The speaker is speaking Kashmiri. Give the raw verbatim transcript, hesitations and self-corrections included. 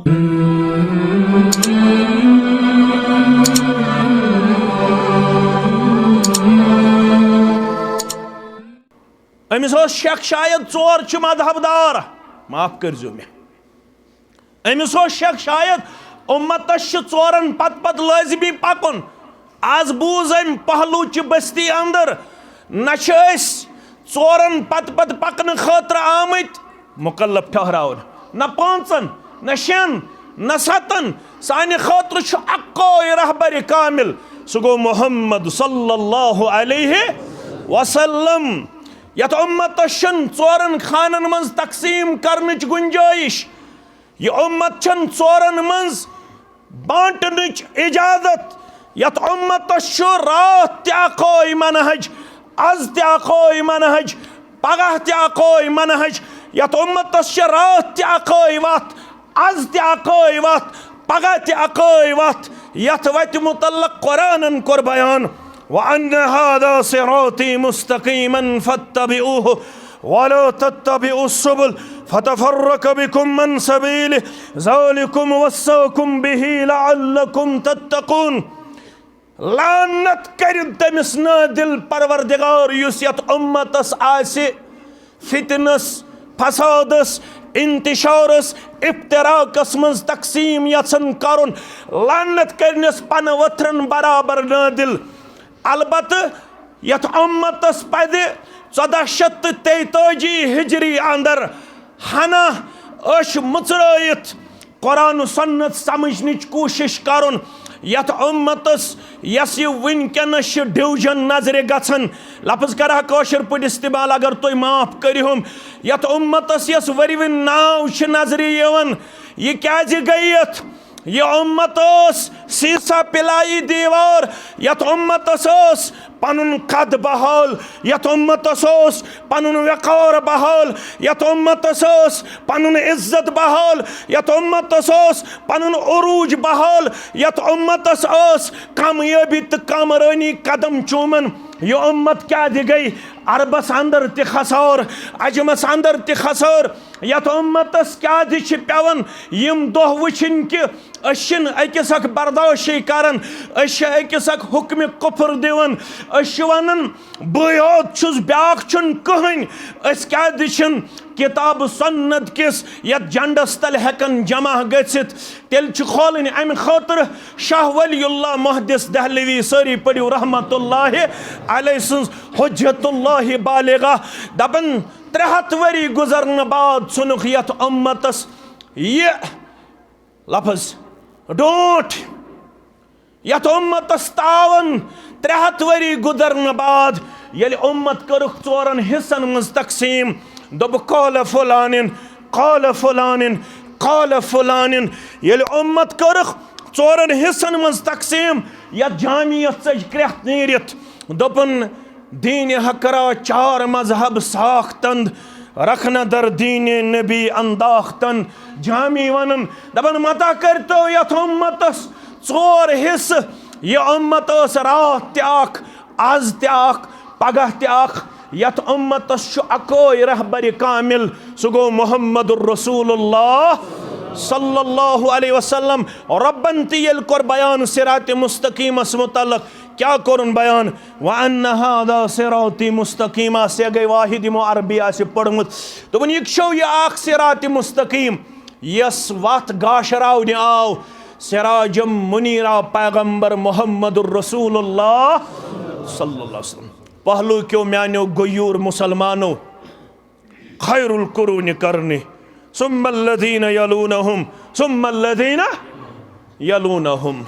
أمِس اوس شک شاید ژور چھِ مذہب دار، معاف کٔرۍزیو مےٚ۔ أمِس اوس شک شاید اُمتس چھِ ژورن پتہٕ پتہٕ لٲزمی پکُن۔ از بوٗز أمۍ پہلوچہِ بستی اندر، نہ چھِ أسۍ ژورن پتہٕ پتہٕ پکنہٕ خٲطرٕ آمٕتۍ مکلف ٹھہراونہٕ، نہ پانٛژن، نہ شٮ۪ن، نہ ستن۔ سانہِ خٲطرٕ چھُ اکوے رہبر کامل، سُہ گوٚو محمد صلی اللہ علیہ وسلم۔ یتھ اُمتس چھُنہٕ ژورن خانن منٛز تقسیٖم کرنٕچ گنجٲیش۔ یہِ اُمت چھَنہٕ ژورن منٛز بانٹنٕچ اجازت۔ یتھ اُمتس چھُ راتھ تہِ اکوے منہج، از تہِ اکوے منہج، پگاہ تہِ اکوے منہج۔ یتھ اُمتس چھِ راتھ تہِ اکوے وتھ، از تہِ اکوے وتھ، پگاہ تہِ اکوے وتھ۔ یتھ وتہِ متعلق قرآنن کوٚر بیان، وَأَنَّ هَذَا صِرَاطِي مُسْتَقِيمًا فَاتَّبِعُوهُ وَلَا تَتَّبِعُوا السُّبُلَ فَتَفَرَّقَ بِكُمْ عَنْ سَبِيلِهِ ذَٰلِكُمْ وَصَّاكُمْ بِهِ لَعَلَّكُمْ تَتَّقُونَ۔ لعنت کٔرِتھ تٔمِس نادل پروردگار یُس یتھ اُمتس آسہِ فتنس، فسادس، انتشارس، افتراقس منٛز تقسیٖم یژھن کرُن، لعنت کرنس پنہٕ ؤتھرن برابر نادل۔ البتہٕ یتھ اُمتس پزِ ژۄدہ شیٚتھ تہٕ تیتٲجی ہجری اندر ہنا أچھ مُژرٲیِتھ قرآن و سنت سمجھنٕچ کوٗشش کرُن۔ یتھ اُمتس یۄس یہِ وٕنکیٚنس چھِ ڈویژن نظرِ گژھان، لفظ کرٕ ہا کٲشِر پٲٹھۍ استعمال اگر تُہۍ معاف کٔرِہُم، یتھ اُمتس یۄس ؤرِوٕنۍ ناو چھِ نظرِ یِوان، یہِ کیازِ گٔیتھ؟ یہِ اُمت ٲس سیسہ پلائی دیوار، یتھ اُمتس ٲس پنُن قد بحال، یتھ اُمتس اوس پنُن وقار بحال، یتھ اُمتس اوس پنُن عزت بحال، یتھ اُمتس اوس پنُن عروج بحال، یتھ اُمتس اوس کامیٲبی تہٕ کامرٲنی قدم چوٗمن۔ یہِ اُمت کیازِ گٔے عربس اندر تہِ خسار، عجمس اندر تہِ خسار؟ یتھ اُمتس کیازِ چھِ پیوان یِم دۄہ وٕچھِنۍ کہِ أسۍ چھِنہٕ أکِس اکھ برداشٕے کران، أسۍ چھِ أکِس اکھ حُکمِ کُفر دِوان، أسۍ چھِ ونان، بٕے یوت چھُس، بیاکھ چھُنہٕ کٕہٕنۍ۔ أسۍ کیازِ چھِنہٕ کتاب سنت کِس یتھ جنڈس تل ہیکان جمع گٔژھِتھ؟ تیٚلہِ چھِ کھولٕنۍ امہِ خٲطرٕ شاہ ولی اللہ محدث دہلوی، سٲری پٔرِو رحمت اللہ علیہ سٕنٛز حجت اللہ بالغہ۔ دپان، ترٛےٚ ہتھ ؤری گُزرنہٕ بعد ژھُنُکھ یتھ اُمتس یہِ لفظ ڈونٛٹھ، یتھ اُمتس تاون۔ ترٛےٚ ہتھ ؤری گُزرنہٕ بعد ییٚلہِ اُمت کٔرٕکھ ژورن حصن منٛز تقسیٖم، دوٚپُکھ، قال فلانن، قال فلانن، قال فلانن۔ ییٚلہِ اُمت کٔرٕکھ ژورن حصن منٛز تقسیٖم، یتھ جامعس ژٔج کرٛیکھ نیٖرِتھ، دوٚپُن، دین حق را چار مذہب ساختند، رخنہ در دین نبی انداختن۔ جامی ونان، دپان، متہ کٔرتو یتھ اُمتس ژور حصہٕ۔ یہِ اُمت ٲس راتھ تہِ اکھ، از تہِ اکھ، پگاہ تہِ اکھ۔ یتھ اُمتس چھُ اکوے رہبر کامل، سُہ گوٚو محمد رسول اللہ صلی اللہ علیہ وسلم۔ رۄبن تہِ ییٚلہِ کوٚر بیان صراط مستقیمس متعلق، کیٛاہ کوٚرُن بیان؟ وَأَنَّ هَذَا صِرَاطِي مُسْتَقِيمًا۔ سیغہ واحد یِمو عربی آسہِ پوٚرمُت۔ دوٚپُن، یہِ چھو یہِ اکھ صراط مستقیم، یۄس وتھ گاشراونہِ آو سراجم منیرا پیغمبر محمد رسول اللہ صلی اللہ علیہ وسلم۔ پہلو کیو میانیو غیور مسلمانو، خیر القرون قرنی، ثم الذین یلونہم، ثم الذین یلونہم۔